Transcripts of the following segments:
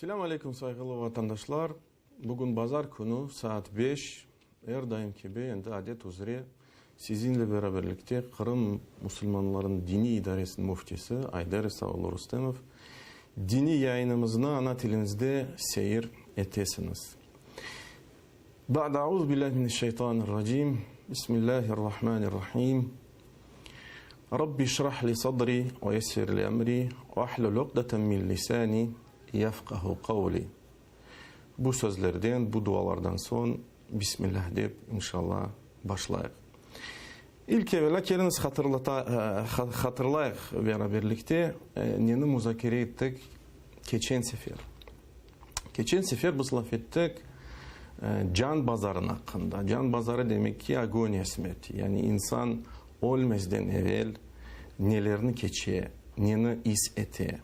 Selâm aleyküm, sayğılı vatandaşlar! Bugün bazar künü, saat beş, er daim kibi, endi adet üzre, sizinle beraberlikte Qırım musulmanlarınıñ diniy idaresiniñ müftisi Ayder İsa oğlu Rustemov diniy yayınımıznı ana tilimizde seyir etesiñiz. Ba'de auzubillahi mineşşeytanirracim, Bismillahirrahmanirrahim. Rabbi şrah li sadri ve yessir li emri ve ahlul uqdeten min lisani yefqahu qavli. Bu sözlerden, bu dualardan soñ Bismillah dep, inşallah, başlayıq. İlk evelâ keliñiz hatırlayıq beraberlikte neni muzakere ettik keçen sefer. Keçen sefer biz laf ettik can bazarınıñ aqqında. Can bazarı demek ki, agoniya smerti, yani insan ölmezden evel nelerni keçe, neni is ete,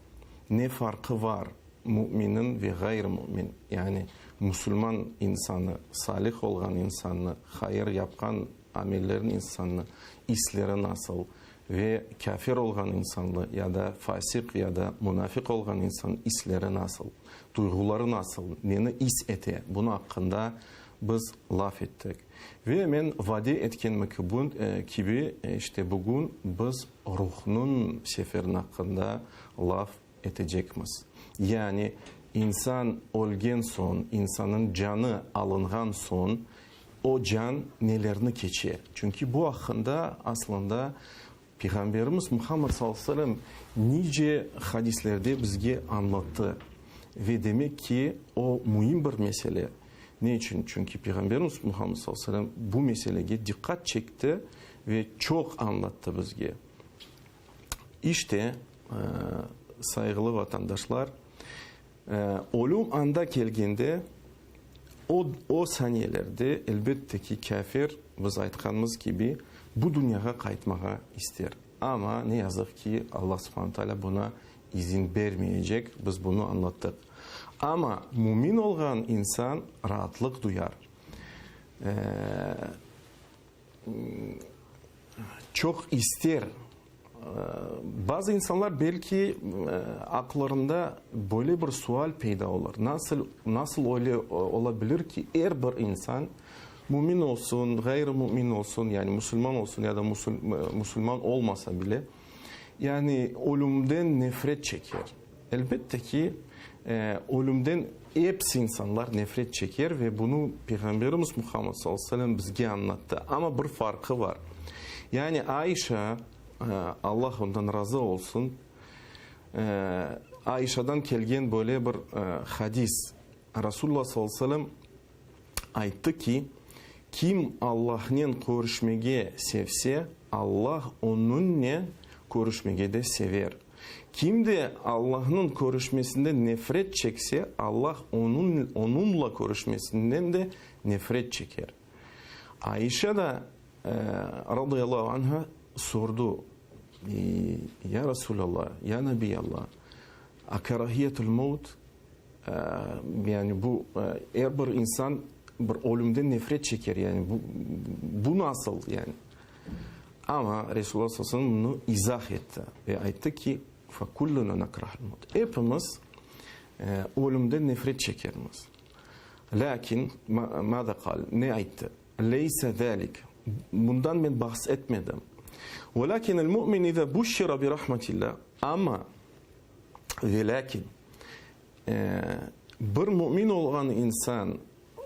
ne farqı var müminniñ ve ğayrı-mümin, yani musulman insanı, salih olğan insannı, hayır yapqan amellerni insannı isleri nasıl ve kâfir olğan insanlı ya da fasiq ya da munafiq olğan insan isleri nasıl, duyğuları nasıl, neni is ete, bunı aqqında biz laf ettik. Ve men vade etkenmi kibi, işte bugün biz ruhnıñ seferini aqqında laf etecekmiz. Yani insan ölgen soñ, insanıñ canı alınğan soñ, o can nelerni keçe? Çünki bu aqqında aslında Peyğamberimiz Muhammed sallallahu aleyhi ve sellem nice hadislerde bizge añlattı. Ve demek ki, o müim bir mesele. Ne içün? Çünki Peyğamberimiz Muhammed sallallahu aleyhi ve sellem bu meselege diqqat çekti ve çoq añlattı bizge. İşte, sayğılı vatandaşlar, ölüm anda kelgende, o, o saniyelerde, elbette ki, kâfir, biz aytqanımız kibi, bu dünyağa qaytmağa ister. Amma, ne yazıq ki, Alla subhane taalâ buna izin bermeyecek, biz bunı añlattıq. Amma mümin olğan insan raatlıq duyar. Çoq ister. Bazı insanlar belki aqlarında böyle bir sual peyda olur, nasıl, nasıl öyle ola bilir ki, er bir insan, mümin olsun, ğayrı mümin olsun, yani musulman olsun ya da musulman olmasa bile, yani ölümden nefret çeker. Elbette ki, ölümden episi insanlar nefret çeker ve bunı Peyğamberimiz Muhammed sallallahu aleyhi ve sellem bizge añlattı. Amma bir farqı bar. Yani Aişa, Allah ondan razı olsun, Aişadan kelgen böyle bir hadis, Rasulullah sallallahu aleyhi ve sellem ayttı ki, Kim Allahnen körüşmege sevse, Allah onıñnen körüşmege de sever. Kim de Allahnıñ körüşmesinden nefret çekse, Allah onıñ onunla körüşmesinden de nefret çeker. Aişa da, radıyallahu anha, sordu, Ya Resulallah, ya Nabiyallah, akarahiyetul mevt, yani bu er bir insan bir ölümden nefret çeker, yani bu, bu nasıl, yani? Amma Resulullah sallallahu aleyhi ve sellem bunı izah etti ve ayttı ki, Fe kulluna nekrahul mevt. Epimiz ölümden nefret çekermiz. Lâkin, mâzâ kâl, ne ayttı? Leyse zâlik, bundan men bahs etmedim. Velâkinel mu'min izâ buşşira bi rahmetillâh, amma ve lâkin, bir mümin olğan insan,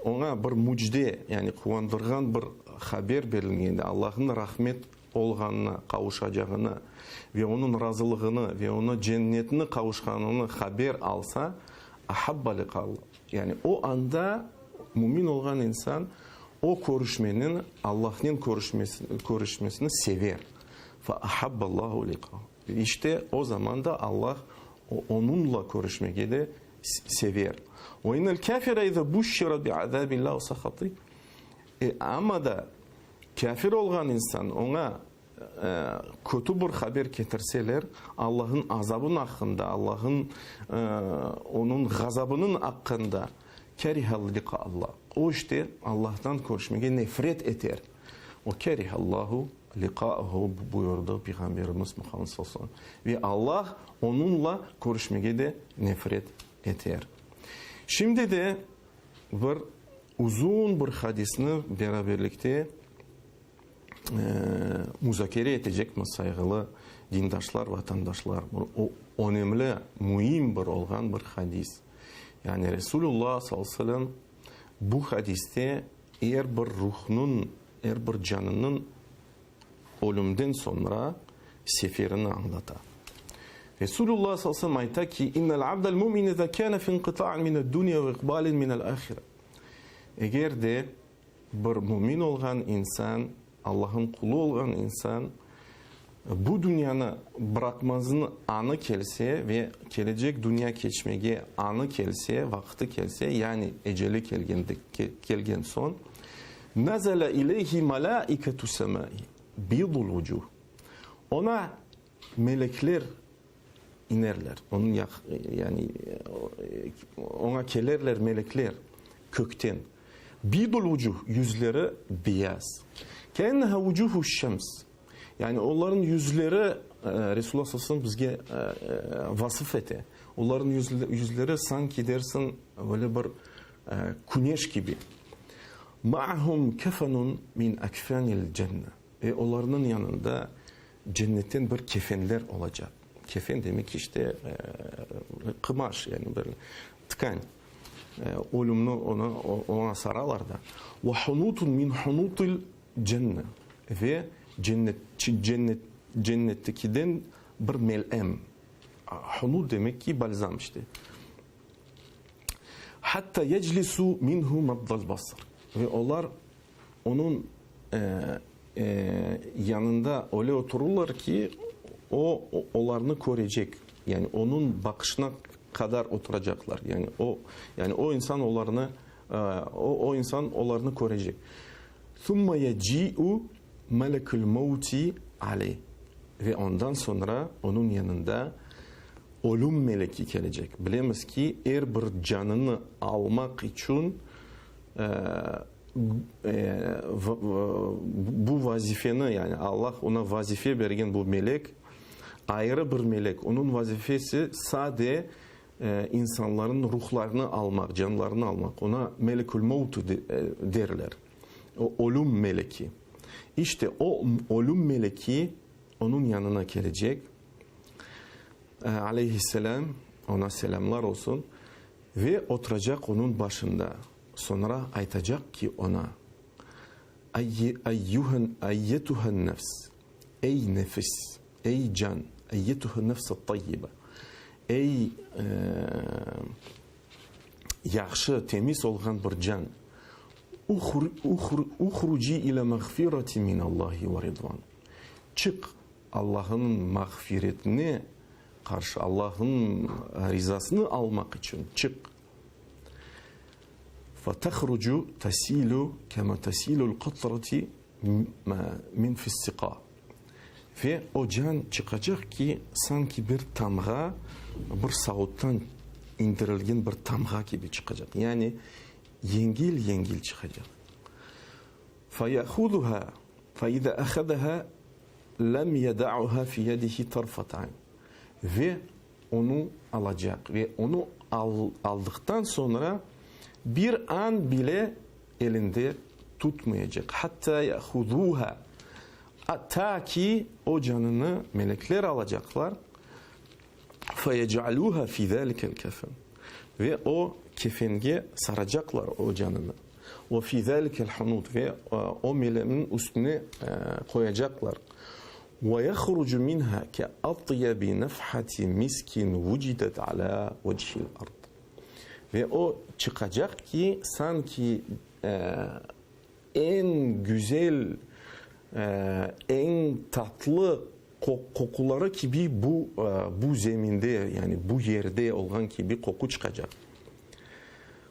oña bir mücde, yani quvandırğan bir haber berilgende, Allahnıñ rahmet olğanına qavuşacağını ve onıñ razılığını ve onı cennetini qavuşqanını haber alsa, ahabba liqallah, yani o anda mümin olğan insan o körüşmeniñ, Allahnen körüşmesini sever. Fe ahabballahu liqahu. İşte, o zaman da Allah onunla körüşmege de sever. Ve innel kâfire izâ buşşira bi'azâbillâhi ve sahatihi. Amma da kâfir olğan insan, oña kötü bir haber ketirseler, Allah'ın azabınıñ aqqında, Allah'ın onıñ ğazabınıñ aqqında, keriha liqâallah, o işte Allah'tan körüşmege nefret eter. Ve kerihallahu liqâahu, buyurdı Peyğamberimiz Muhammed sallallahu aleyhi ve sellem. Ve Allah onunla körüşmege de nefret eter. Şimdi de bir uzun bir hadisni beraberlikte muzakere etecekmiz, sayğılı dindaşlar, vatandaşlar. O önemli, müim bir olğan bir hadis. Yani Resulullah sallallahu aleyhi ve sellem bu hadiste er bir ruhnıñ, er bir canınıñ ölümden soñra seferini añlata. Resulullah sallallahu aleyhi ve sellem ayta ki, İnnel abdel mu'min iza kâne fi inqita'in mined-dunya ve iqbalin minel-âhire. Eger de bir mümin olğan insan, Allah'ın qulu olğan insan bu dünyanı bıraqmazın anı kelse ve kelecek dünya keçmege anı kelse, vaqtı kelse, yani eceli kelgende, kelgen soñ, Nazala ileyhi malâiketu semâi bidul vucuh. Ona melekler inerler, onıñ yaq, yani oña kelerler melekler kökten. Bidul vucuh, yüzleri beyaz. Keenneha vucuhu şems. Yani onların yüzleri, Resulullah sallallahu aleyhi ve sellem bizge vasıf ete. Onların yüzleri sanki dersin böyle bir küneş kibi. Ma'hum kefenun min ekfenil cenne. Ve olarnıñ yanında cennetten bir kefenler olacaq. Kefen demek işte qımaş, yani bir tkan. Ölümni onı oña saralar da. Ve hunutun min hunutil cenne. Ve cennet, cennet, cennettekiden bir melem. Hunut demek ki balzam işte. Hatta yeclisu minhu maddal basar. Ve olar onıñ yanında öyle otururlar ki, o, olarnı körecek, yani onıñ baqışına qadar oturacaqlar. Yani o, yani o insan olarnı, o, o insan olarnı körecek. Thumma yeci'u melekül mevti aleyh. Ve ondan soñra onıñ yanında ölüm meleki kelecek. Bilemiz ki, er bir canını almaq içün bu vazifeni, yani Allah ona vazife bergen bu melek, ayrı bir melek, onıñ vazifesi sade insanların ruhlarını almaq, canlarını almaq. Ona Melekül Mevt derler, o ölüm meleki. İşte o ölüm meleki onıñ yanına kelecek, aleyhisselâm, ona selâmlar olsun, ve oturacaq onıñ başında. Soñra aytacaq ki oña, Ayyetuhen nefs, ey nefis, ey can, ayyetuhen nefs at-tayyibe, ey yahşı, temiz olğan bir can, uhruci ile mağfirati minallahi ve ridvan, çıq Allah'ın mağfiretine qarşı, Allah'ın rizasını almaq içün çıq. Fetehrucu tesilu kema tesilul qatrati min fissiqa. Ve o can çıqacaq ki, sanki bir tamğa, bir savuttan indirilgen bir tamğa kibi çıqacaq. Yani yengil-yengil çıqacaq. Feyehuzuha, feiza ahazaha lem yeda'uha fi yedihi tarfat ayn. Ve onı alacaq ve onı aldıqtan soñra bir an bile elinde tutmayacaq, hatta ya'huzuha, ta ki o canını melekler alacaqlar, feyec'aluha fi zalikel kefen, ve o kefenge saracaqlar o canını, ve fi zalikel hunut, ve o melemniñ üstüne qoyacaqlar. Ve yahrucu minha ke atyebi nefhati miskin vucidet alâ vechil ard. Ve o çıqacaq ki, sanki eñ güzel, eñ tatlı qoquları kibi bu, bu zeminde, yani bu yerde olğan kibi qoqu çıqacaq.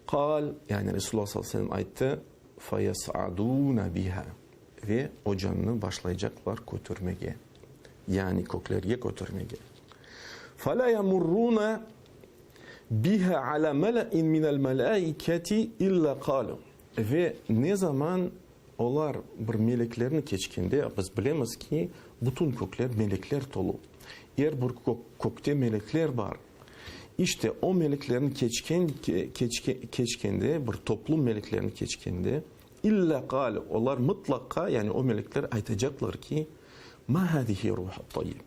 Qal, yani Resulullah sallallahu aleyhi ve sellem ayttı, Feyes'adûne biha. Ve ocannı başlaycaqlar kötürmege, yani köklerge kötürmege. Felâ yemurrûne biha alâ mele'in minel melâiketi illâ qâlû. Ve ne zaman olar bir meleklerni keçkende, biz bilemiz ki, bütün kökler melekler tolu. Er bir kökte melekler bar. İşte, o meleklerni keçken, keçkende, bir toplum meleklerni keçkende, illâ qâlu, olar mıtlaqqa, yani o melekler aytacaqlar ki, Ma hâzihi ruhu tayyib?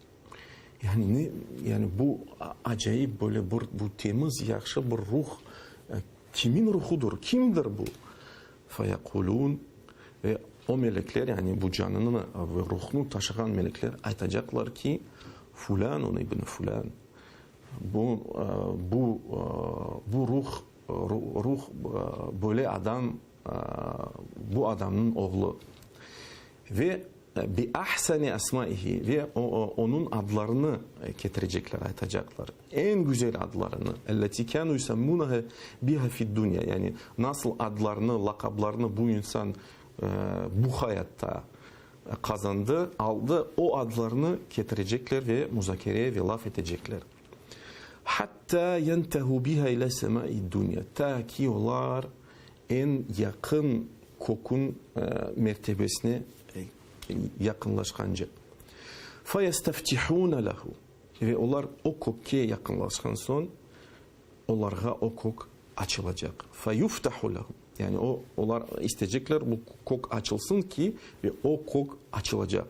Yani ne, yani bu acayip böyle bir, bu temiz, yahşı bir ruh, kimin ruhudır, kimdir bu? Feyequlûn, ve o melekler, yani bu canını ve ruhnı taşığan melekler aytacaqlar ki, Fulânun ibn fulân, bu, bu, bu ruh, ruh böyle adam, bu adamnıñ oğlu. Ve bi ahsani asmaihi, ve onıñ adlarını ketirecekler, aytacaqlar, eñ güzel adlarını, elleti kânu yusemmunaha biha fid-dunya, yani nasıl adlarnı, laqaplarnı bu insan bu hayatta qazandı, aldı, o adlarnı ketirecekler ve muzakere ve laf etecekler. Hatta yentehu biha ila semai-dunya, ta ki olar eñ yaqın kökün mertebesine yaqınlaşqance. Feyesteftihûne lehu, ve olar o kökke yaqınlaşqan soñ, olarğa o kök açılacaq. Feyuftahu lehum, yani o, olar isteycekler bu kök açılsın ki, ve o kök açılacaq.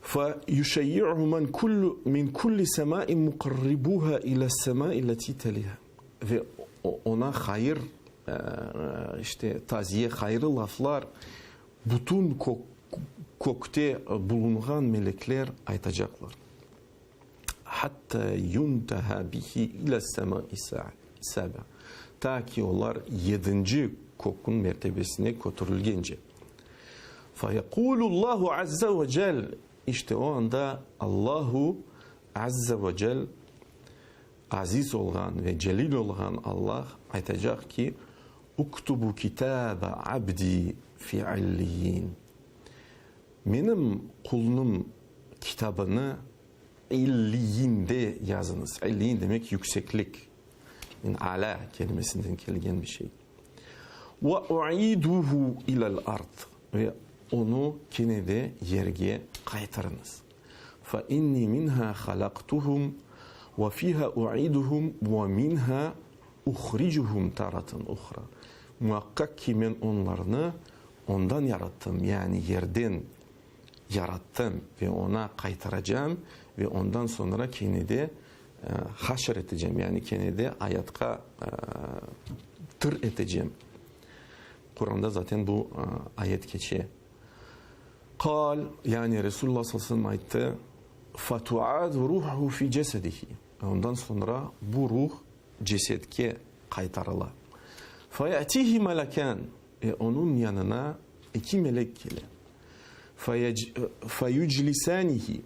Feyuşeyyi'uhu men kullu min kulli semâin muqarribuha ile's-semâi lletî telîhâ. Ve oña hayır, işte, taziye, hayırlı laflar bütün kökte bulunğan melekler aytacaqlar. Hatta yuntaha bihi ile's-semâi s-sabia, ta ki olar yedinci kökniñ mertebesine kötürilgence. Feyequlullahu azze ve cel, işte o anda Allahu azze ve cel, Aziz olğan ve Celil olğan Allah aytacaq ki, Uktubu kitâbe abdî fî illiyyin. Menim qulnım kitabını İlliyyinde yazıñız. İlliyyin demek yükseklik, min alâ kelimesinden kelgen bir şey. Ve u'iduhu ilel ard. Ve onı kene de yerge qaytarıñız. Fe inni minha halaqtuhum ve fiha u'iduhum ve minha uhricuhum taratan uhra. Muaqqaq ki, men onlarnı ondan yarattım, yani yerden yarattım ve oña qaytaracam ve ondan soñra kene de haşr etecem, yani kene de ayatqa tir etecem. Quranda zaten bu ayet keçe. Qal, yani Resulullah sallallahu aleyhi ve sellem ayttı, Fetuadu ruhuhu fi cesedihi. Ondan soñra bu ruh cesedke qaytarıla. Feyatihi melekân, ve onıñ yanına eki melek kele. Feyuclisanihi,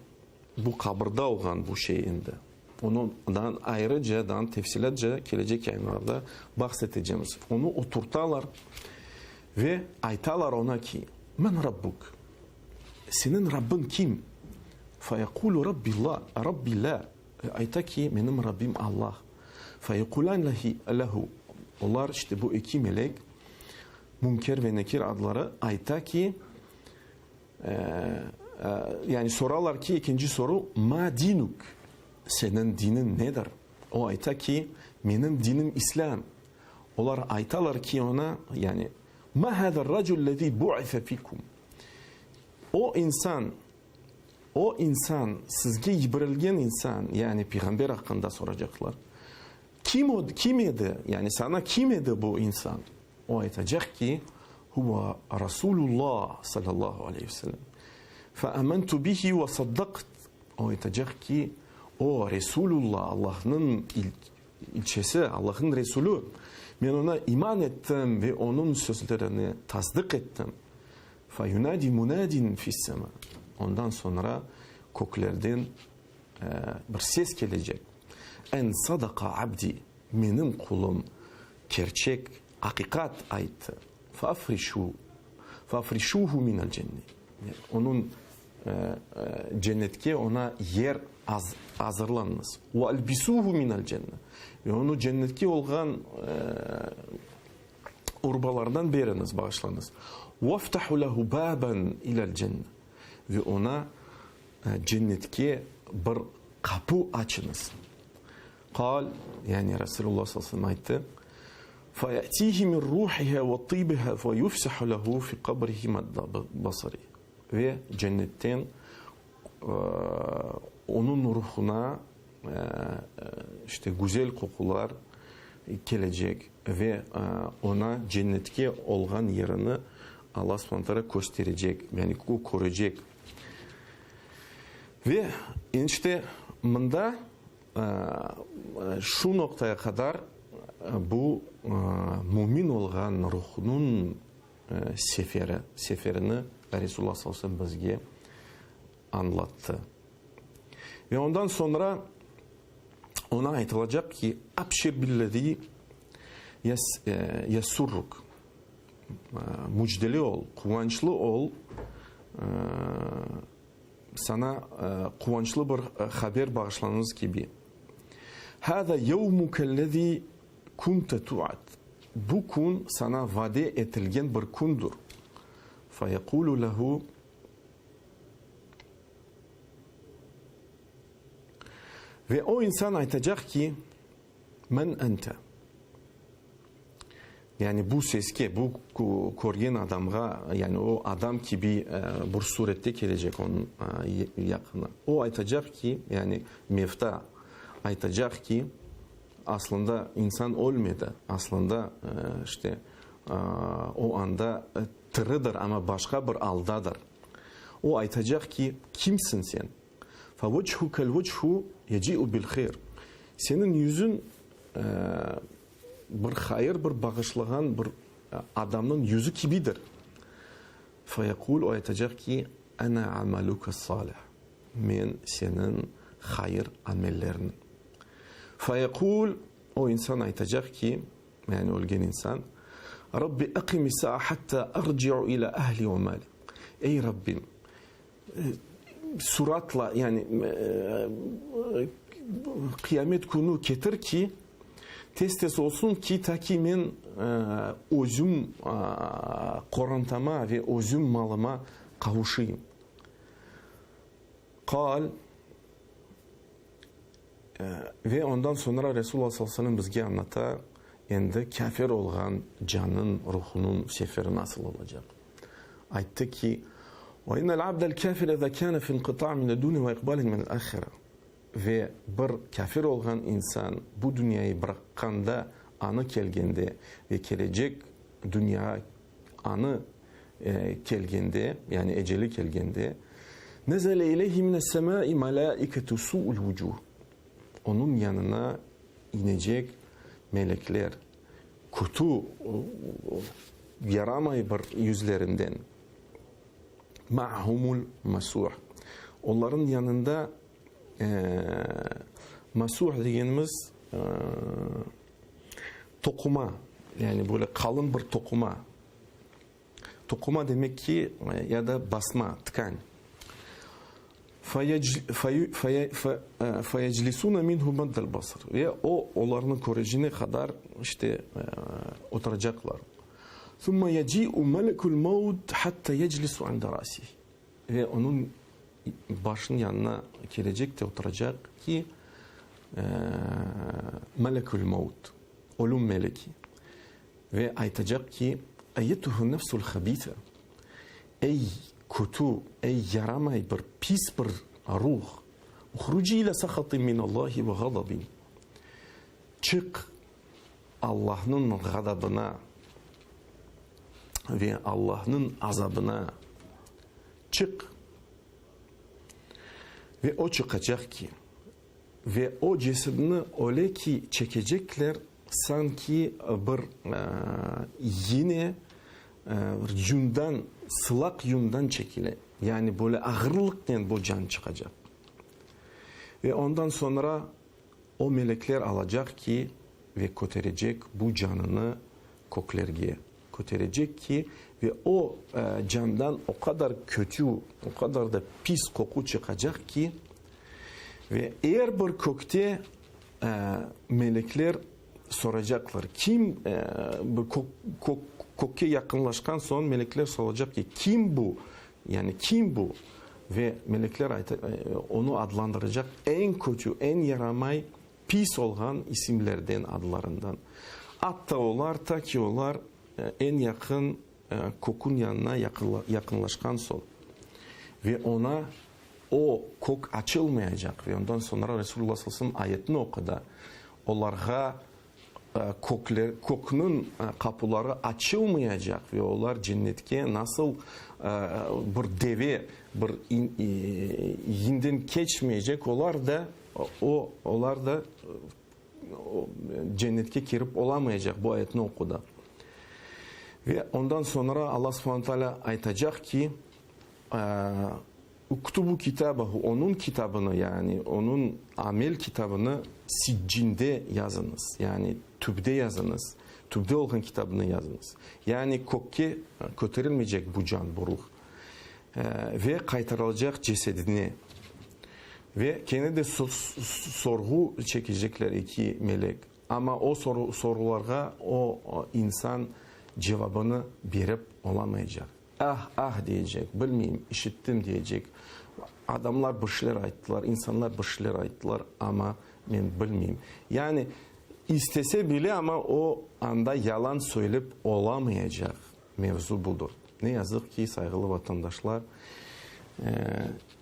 bu qabırda olğan bu şey endi. Ondan ayrıca, daa tefsilâtca kelecek yayınlarda bahs etecemiz. Onı oturtalar ve aytalar oña ki, Men Rabbuk? Seniñ Rabbiñ kim? Feyekulu Rabbilla, Rabbi la. Ayta ki, Menim Rabbim Allah. Feyekulân lehu. Olar, işte bu eki melek, Münker ve Nekir adları, ayta ki, Yani soralar ki, ekinci soru, Ma dinuk? Seniñ diniñ nedir? O ayta ki, Menim dinim İslâm. Olar aytalar ki oña, yani, Ma hâzâ'r-racul lezî bu'ise fîkum? O insan, o insan, sizge yiberilgen insan, yani peyğamber aqqında soracaqlar, kim o, kim edi, yani saña kim edi bu insan? O aytacaq ki, Huve Rasulullah sallallahu aleyhi ve sellem. Fe amentu bihi ve saddaqt. O aytacaq ki, o Resulullah, Allahnıñ ilçesi, Allahnıñ Resulü. Men oña iman ettim ve onıñ sözlerini tasdıq ettim. Fe yunadi munadin fis-sema. Ondan soñra köklerden bir ses kelecek, En sadaqa abdi, menim qulum kerçek, aqiqat ayttı, fafrişu, fafrişuhu minel cennet, onıñ cennetke oña yer azırlañız, ve albisuhu minel cennet, ve onı cennetke olğan urbalardan beriñiz, bağışlañız, veftahu lehu baben ilel cennet, ve oña cennetke bir qapu açıñız. Qal, yani Resulullah sallallahu aleyhi ve sellem ayttı, Feyetihi min ruhiha ve tibiha feyufsahu lehu fi qabrihi madda basarihi. Ve cennetten onıñ ruhuna işte güzel qoqular kelecek ve oña cennetke olğan yerini Alla subhane teala kösterecek, yani o körecek. Ve işte mında şu noqtaya qadar bu mümin olğan ruhnıñ seferi, seferini Resulullah sallallahu aleyhi ve sellem bizge añlattı. Ve ondan soñra oña aytılacaq ki, Abşir billezî yesurruk, mücdeli ol, quvançlı ol, saña quvançlı bir haber bağışlanğanımız kibi. Hâzâ yevmukellezî kunte tu'ad, bu kün saña vade etilgen bir kündür. Feyekûlu lehu. Ve o insan aytacaq ki, Men ente? Yani bu seske, bu körgen adamğa, yani o adam kibi bir surette kelecek onıñ yaqını. O aytacaq ki, yani mevta aytacaq ki, aslında insan ölmedi, aslında işte o anda tiridir, amma başqa bir aldadır. O aytacaq ki, Kimsiñ sen? Fe veçhukel veçhu yeci'u bil hayr. Seniñ yüzüñ bir hayır, bir bağışlağan bir adamnıñ yüzü kibidir. Fe yekul, o aytacaq ki, Ene ameluke salih. Men seniñ hayır amelleriñ. Fe yekul, o insan aytacaq ki, yani ölgen insan, Rabbi aqim-i-sa'a hatta arci'u ila ahli ve mali. Ey Rabbim, suratla, yani qıyamet künü ketir ki, tez-tez olsun ki, ta ki men özüm qorantama ve özüm malıma qavuşayım. Qal, Ve ondan soñra Resulullah sallallahu aleyhi ve sellem bizge añlata, endi kâfir olğan cannıñ, ruhunıñ seferi nasıl olacaq. Ayttı ki, Ve innel abdel kâfire izâ kâne fi inqitâ mined-dûnya ve iqbâlin minel-âhire. Ve bir kâfir olğan insan bu dünyayı bıraqqanda, anı kelgende ve kelecek dünyağa anı kelgende, yani eceli kelgende, Nezele ileyhi mines-semâi melâiketu su'ul vucuh, onıñ yanına inecek melekler, kötü, yaramay bir yüzlerinden, ma'humul masuh, onların yanında masuh degenimiz toquma, yani böyle qalın bir toquma. Toquma demek ki, ya da basma, tkan. Feyeclisuna minhu maddal basar. Ve o, olarnı körecine qadar, işte, oturacaqlar. Summa yeci'u melekul mevt hatta yeclisu inde rasihi. Ve onıñ başınıñ yanına kelecek de oturacaq ki, melekul mevt, ölüm meleki. Ve aytacaq ki, Eyetuhun nefsul habise, Ey kötü, ey yaramay bir, pis bir ruh, uhruci ile sahatin minallahi ve ğadabin, Çıq Allahnıñ ğadabına ve Allahnıñ azabına, çıq! Ve o çıqacaq ki, Ve o cesedini öyle ki çekecekler, sanki bir yine bir yundan, sılaq yundan çekile. Yani böyle ağırlıqnen bu can çıqacaq. Ve ondan soñra o melekler alacaq ki ve köterecek bu canını köklerge köterecek ki, ve o candan o qadar kötü, o qadar da pis qoqu çıqacaq ki, ve er bir kökte melekler soracaqlar, kim, bu kökke yaqınlaşqan soñ melekler soracaq ki, kim bu, yani kim bu, ve melekler onı adlandıracaq eñ kötü, eñ yaramay. pis olğan isimlerden, adlarından. Atta olar, ta ki olar eñ yaqın kökün yanına yaqınlaşqan soñ ve oña o kök açılmayacaq ve ondan soñra Resulullah sallallahu aleyhi ve sellem ayetni oqudı, olarğa kökler, kökniñ qapuları açılmayacaq ve olar cennetke nasıl bir deve bir yinden keçmeycek, olar da o, olar da cennetke kirip olamaycaq, bu ayetni oqudı. Ve ondan soñra Alla subhane taalâ aytacaq ki, Uktubu kitabehu, onıñ kitabını, yani onıñ amel kitabını siccinde yazıñız, yani tübde yazıñız, tübde olğan kitabını yazıñız. Yani kökke köterilmeycek bu can, bu ruh ve qaytarılacaq cesedine. Ve kene de sorğu çekecekler eki melek. Amma o sorğularğa o insan cevabını berip olamaycaq. Ah, ah deyecek, bilmeyim, işittim deyecek. Adamlar bir şeyler ayttılar, insanlar bir şeyler ayttılar, amma men bilmeyim. Yani, istese bile, amma o anda yalan söylep olamaycaq. Mevzu budır. Ne yazıq ki, sayğılı vatandaşlar,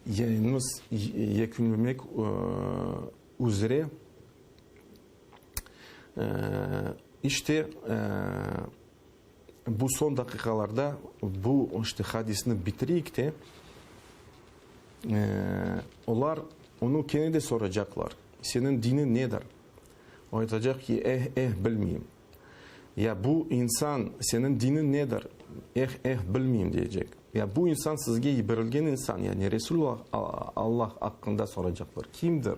yayınımız yekünlemek üzre. İşte, Bu soñ daqiqalarda bu işte hadisni bitireyik de, olar onı kene de soracaqlar, Seniñ diniñ nedir? O aytacaq ki, Eh, eh, bilmeyim. Ya bu insan, Seniñ diniñ nedir? Eh, eh, bilmeyim, deycek. Ya bu insan sizge yiberilgen insan, yani Resül Allah aqqında soracaqlar, Kimdir?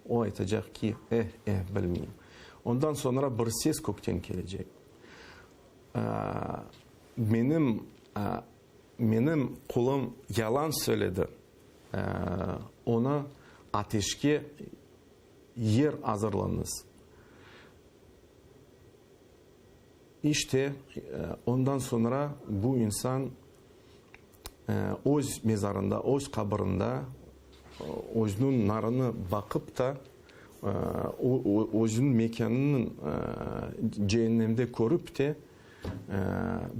O aytacaq ki, Eh, eh, bilmeyim. Ondan soñra bir ses kökten kelecek. Menim, menim qulum yalan söyledi, onı ateşke yer azırlañız. İşte, ondan soñra bu insan öz mezarında, öz qabırında özüniñ narını baqıp ta, özüniñ mekânını ceennemde körip te,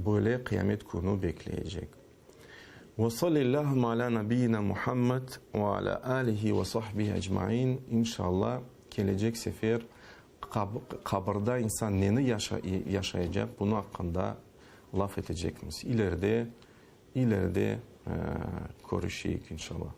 böyle qıyamet künü bekleyecek. Ve sallillâhümme alâ nabiyyina Muhammed ve alâ âlihi ve sahbihi ecmaîn. İnşallah, kelecek sefer qabırda insan neni yaşayacaq, bunıñ aqqında laf etecekmiz. İleride, ileride körüşeyik, inşallah.